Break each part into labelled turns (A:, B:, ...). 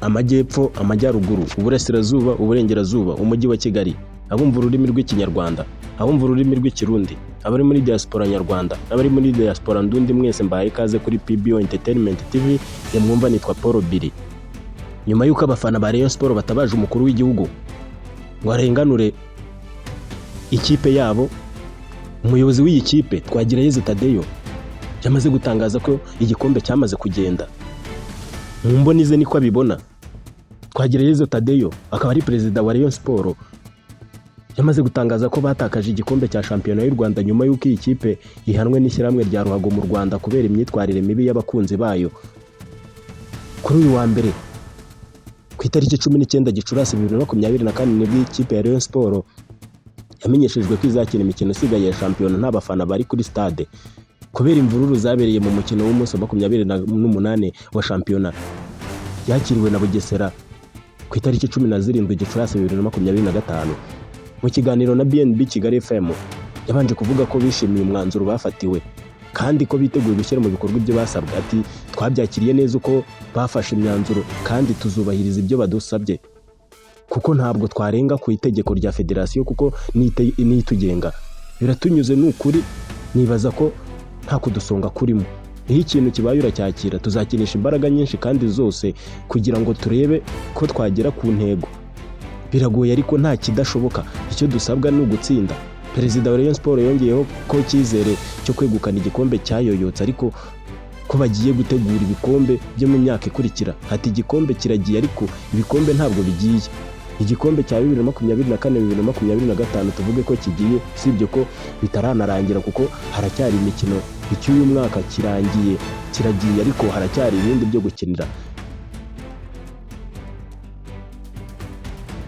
A: Amajyepfo, Amajyaruguru, Uburasirazuba, Uburengerazuba, Umujyi wa Kigali, abumva ururimi rw'Ikinyarwanda, abumva ururimi rw'Ikirundi, abari muri diaspora nyarwanda n'abari muri diaspora ndundi, mwese mbahaye ikaze kuri PBO Entertainment TV. Ya mwumva nitwa Paul Billy. Nyuma y'uko abafana ba Rayon Sport batabaje umukuru w'igihugu ngo arenganure ikipe yabo, umuyobozi w'iyi kipe Twagirayezu Tadeyo yamaze gutangaza ko igikombe cyamaze kugenda. Mu mboni ze niko abibona. Twagirayezu Tadeyo akaba ari perezida wa Rayon Sport, yamaze gutangaza ko batakaje igikombe cya shampiyona y'u Rwanda nyuma y'uko iyi kipe ihanwe n'ishyirahamwe rya ruhago mu Rwanda kubera imyitwarire mibi y'abakunzi bayo. Kuri uyu wa mbere ku itariki 19 Gicurasi 2024 nibwo ikipe ya Rayon Sport yamenyeshejwe ko izakina imikino isigaye ya shampiyona nta bafana bari kuri stade kubera imvururu zabereye mu mukino w'umunsi wa 28 wa shampiyona yakiriwe na Bugesera ku itariki 17 Gicurasi 2025. Mu kiganiro na BNB Kigali FM, yabanje kuvuga ko bishimiye umwanzuro bafatiwe kandi ko biteguye gushyira mu bikorwa ibyo basabwe. Ati: "Twabyakiriye neza uko bafashe imyanzuro kandi tuzubahiriza ibyo badusabye, kuko ntabwo twarenga ku itegeko rya federasiyo, kuko n'itugenga. Biratunyuze ni ukuri, nibaza ko nta kudusonga kurimo. Iyo ikintu kibaye uracyakira. Tuzakinisha imbaraga nyinshi kandi zose kugira ngo turebe ko twagera ku ntego. Biragoye ariko nta kidashoboka, icyo dusabwa ni ugutsinda." Perezida wa Rayon Sport yongeyeho ko icyizere cyo kwegukana igikombe cyayoyotse, ariko ko bagiye gutegura ibikombe byo mu myaka ikurikira. Ati: "Igikombe kiragiye ariko ibikombe ntabwo bigiye. Igikombe cya 2024, 2025 tuvuge ko kigiye, usibye ko bitaranarangira kuko haracyari imikino. Icy'uyu mwaka kirangiye kiragiye, ariko haracyari ibindi byo gukinira."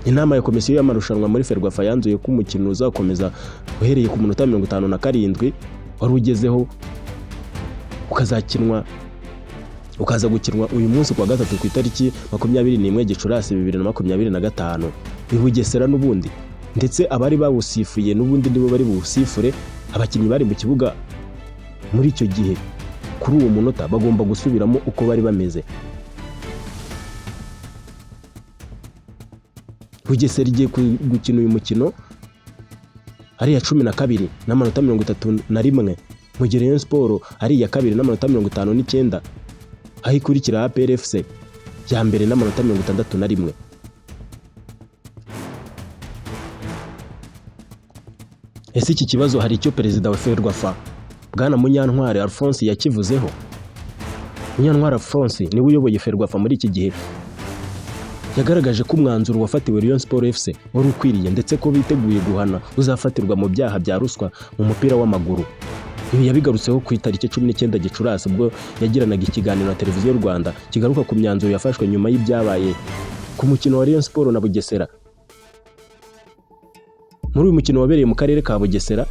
A: Inama ya komisiyo y'amarushanwa muri FERWAFA yanzuye ko umukino uzakomeza uhereye ku munota 57 wari ugezeho, ukazakinwa ukaza gukinwa uyu munsi kuwa gatatu ku itariki 21 Gicurasi 2025 i Bugesera n'ubundi, ndetse abari bawusifuye n'ubundi nibo bari buwusifure. Abakinnyi bari mu kibuga muri icyo gihe kuri uwo munota bagomba gusubiramo uko bari bameze. Bugesera igiye gukina uyu mukino ari iya 12 n'amanota 31, mu gihe Rayon Sport ari iya kabiri n'amanota 59, aho ikurikira APR FC ya mbere n'amanota 61. Ese iki kibazo hari icyo perezida wa FERWAFA Bwana Munyantwari Alphonse yakivuzeho? Munyantwari Alphonse niwe uyoboye FERWAFA muri iki gihe, yagaragaje ko umwanzuro wafatiwe Rayon Sport FC wari ukwiriye, ndetse ko biteguye guhana uzafatirwa mu byaha bya ruswa mu mupira w'amaguru. Ibi yabigarutseho ku itariki 19 Gicurasi ubwo yagiranaga ikiganiro na Televiziyo Rwanda kigaruka ku myanzuro yafashwe nyuma y'ibyabaye ku mukino wa Rayon Sport na Bugesera. Muri uyu mukino wabereye mu karere ka Bugesera,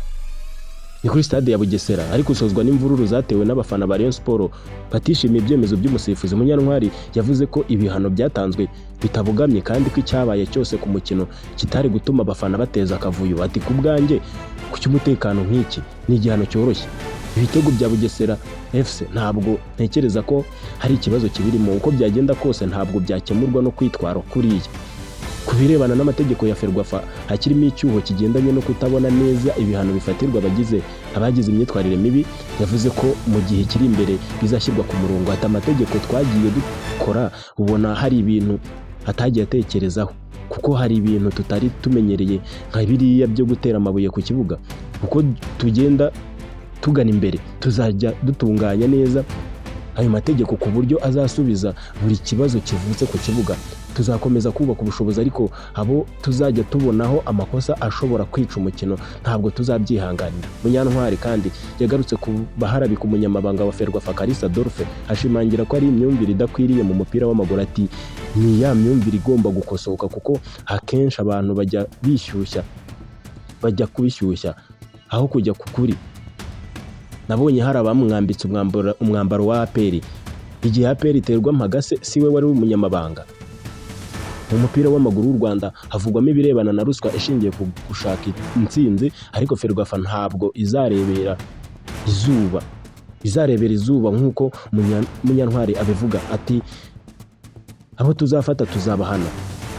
A: ni kuri stade ya Bugesera, ariko usozwa n'imvururu zatewe n'abafana ba Rayon Sport batishimiye ibyemezo by'umusifuzi. Munyantwari yavuze ko ibihano byatanzwe bitabogamye kandi ko icyabaye cyose ku mukino kitari gutuma abafana bateza akavuyo. Ati: "Ku bwanjye, ku cy'umutekano nk'iki ni igihano cyoroshye. Ibitego bya Bugesera FC ntabwo ntekereza ko hari ikibazo kibirimo. Uko byagenda kose ntabwo byakemurwa no kwitwara kuriya." Ku birebana n'amategeko ya FERWAFA, hakirimo icyuho kigendanye no kutabona neza ibihano bifatirwa abagize imyitwarire mibi. Yavuze ko mu gihe kiri imbere bizashyirwa ku murongo. Ati: "Amategeko twagiye dukora ubona hari ibintu atagiye atekerezaho, kuko hari ibintu tutari tumenyereye nka biriya byo gutera amabuye ku kibuga. Uko tugenda tugana imbere tuzajya dutunganya neza ayo mategeko ku buryo azasubiza buri kibazo kivutse ku kibuga. Tuzakomeza kubaka ubushobozi, ariko abo tuzajya tubonaho amakosa ashobora kwica umukino ntabwo tuzabyihanganira." Munyantwari kandi yagarutse ku baharabika umunyamabanga wa FERWAFA Kalisa Adolphe, ashimangira ko ari imyumvire idakwiriye mu mupira w'amaguru. Ati: "Ni ya myumvire igomba gukosoka, kuko akenshi abantu bajya bishyushya, bajya kubishyushya aho kujya ku kuri. Nabonye hari abamwambitse umwambaro wa APR igihe APR iterwa mpagase, si we wari umunyamabanga?" Mu mupira w'amaguru w'u Rwanda havugwamo ibirebana na ruswa ishingiye ku gushaka intsinzi, ariko FERWAFA ntabwo izarebera izuba nk'uko Munyantwari abivuga. Ati: Abo tuzafata tuzabahana.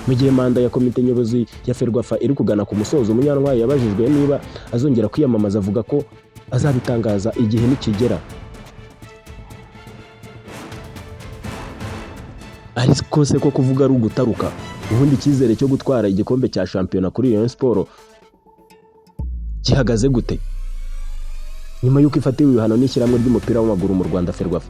A: Mu gihe manda ya komite nyobozi ya FERWAFA iri kugana ku musozo, Munyantwari yabajijwe niba azongera kwiyamamaza, avuga ko azabitangaza igihe nikigera. Ariko se ko kuvuga ari ugutaruka, ubundi icyizere cyo gutwara igikombe cya shampiyona kuri Rayon Sports gihagaze gute nyuma y'uko ifatiwe ibihano n'ishyirahamwe ry'umupira w'amaguru mu Rwanda, FERWAFA?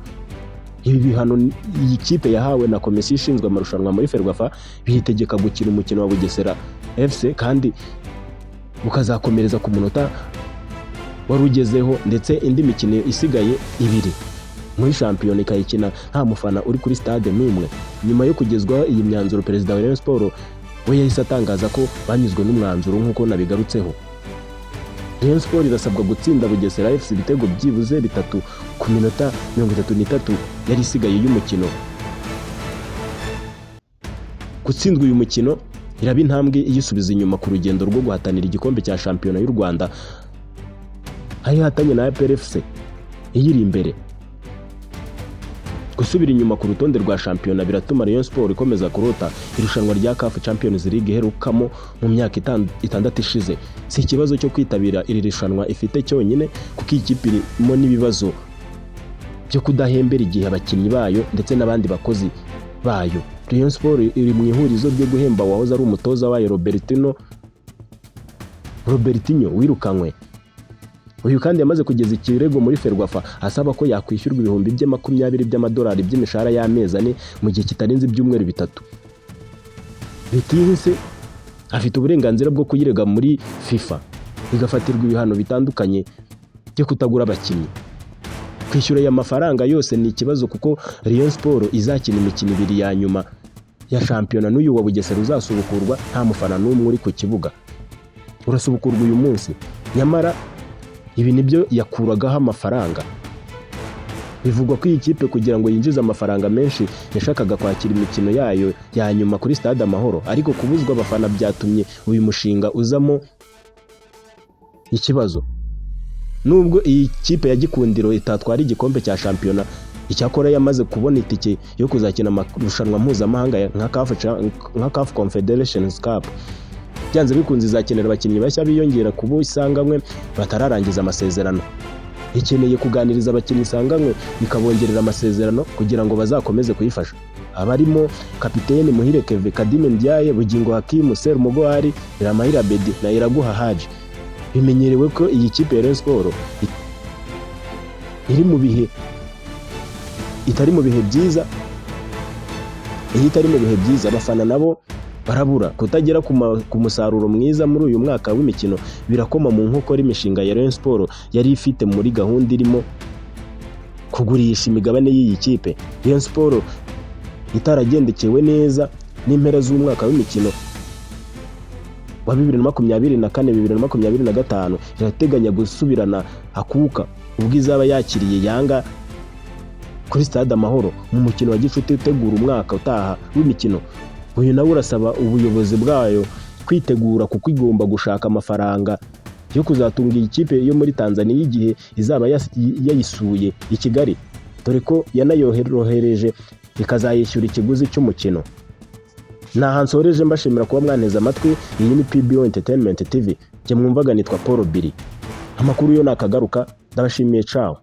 A: Ibi bihano iyi kipe yahawe na komisiyo ishinzwe amarushanwa muri FERWAFA biyitegeka gukina umukino wa Bugesera FC kandi ukazakomereza ku munota wari ugezeho, ndetse indi mikino isigaye ibiri muri shampiyona ikayikina nta mufana uri kuri stade n'umwe. Nyuma yo kugezwaho iyi myanzuro, perezida wa Rayon Sports we yahise atangaza ko banyuzwe n'umwanzuro nk'uko nabigarutseho. Rayon Sports irasabwa gutsinda Bugesera FC ibitego byibuze bitatu ku minota 33 yari isigaye y'umukino. Gutsindwa uyu mukino iraba intambwe iyisubiza inyuma ku rugendo rwo guhatanira igikombe cya shampiyona y'u Rwanda, aho ihatanye na APR FC iyiri imbere. Gusubira inyuma ku rutonde rwa shampiyona biratuma Rayon Sports ikomeza kurota irushanwa rya CAF Champions League iherukamo mu myaka 6 ishize. Si ikibazo cyo kwitabira iri rushanwa ifite cyonyine, kuko iyi kipe irimo n'ibibazo byo kudahembera igihe abakinnyi bayo ndetse n'abandi bakozi bayo. Rayon Sports iri mu ihurizo ryo guhemba uwahoze ari umutoza wayo Robertinho wirukanywe. Uyu kandi yamaze kugeza ikirego muri FERWAFA asaba ko yakwishyurwa 20,000 by'amadolari by'imishahara y'amezi 4 mu gihe kitarenze ibyumweru 3. Bitinze afite uburenganzira bwo kuyirega muri FIFA igafatirwa ibihano bitandukanye byo kutagura abakinnyi. Kwishyura aya mafaranga yose ni ikibazo, kuko Rayon Sports izakina imikino ibiri ya nyuma ya shampiyona n'uyu wa Bugesera uzasubukurwa nta mufana n'umwe uri ku kibuga. Urasubukurwa uyu munsi, nyamara ibi nibyo yakuragaho amafaranga. Bivugwa ko iyi kipe kugira ngo yinjize amafaranga menshi yashakaga kwakira imikino yayo ya nyuma kuri Stade Amahoro, ariko kubuzwa abafana byatumye uyu mushinga uzamo ikibazo. Nubwo iyi kipe ya Gikundiro itatwara igikombe cya shampiyona, icyakora yamaze kubona itike yo kuzakina amarushanwa mpuzamahanga nka CAF Confederations Cup. Byanze bikunze izakenera abakinnyi bashya biyongera ku bo isanganywe batararangiza amasezerano. Ikeneye kuganiriza abakinnyi isanganywe ikabongerera amasezerano kugira ngo bazakomeze kuyifasha. Abarimo kapiteni Muhire Kevin, Khadime Ndiaye, Bugingo Hakim, Serumogo Ali, Biramahire Abeddy na Iraguha Hadji. Bimenyerewe ko iyi kipe ya Rayon Sports iri mu bihe itari mu bihe byiza. Iyo itari mu bihe byiza, abafana nabo barabura. Kutagera ku musaruro mwiza muri uyu mwaka w'imikino birakoma mu nkokora imishinga ya Rayon Sports yari ifite muri gahunda irimo kugurisha imigabane y'iyi kipe. Rayon Sports itaragendekewe neza n'impera z'umwaka w'imikino wa 2024 2025, irateganya gusubirana akuka ubwo izaba yakiriye Yanga kuri Stade Amahoro mu mukino wa gicuti utegura umwaka utaha w'imikino. Uyu nawe urasaba ubuyobozi bwayo kwitegura, kuko igomba gushaka amafaranga yo kuzatunga iyi kipe yo muri Tanzania igihe izaba yayisuye i Kigali, dore ko yanayorohereje ikazayishyura ikiguzi cy'umukino. Ni nsoreje mbashimira kuba mwanteze amatwi. Iyi ni PBO Entertainment TV, njye mwumvaga nitwa Paul Billy. Amakuru yo nakagaruka. Ndabashimiye, ciao.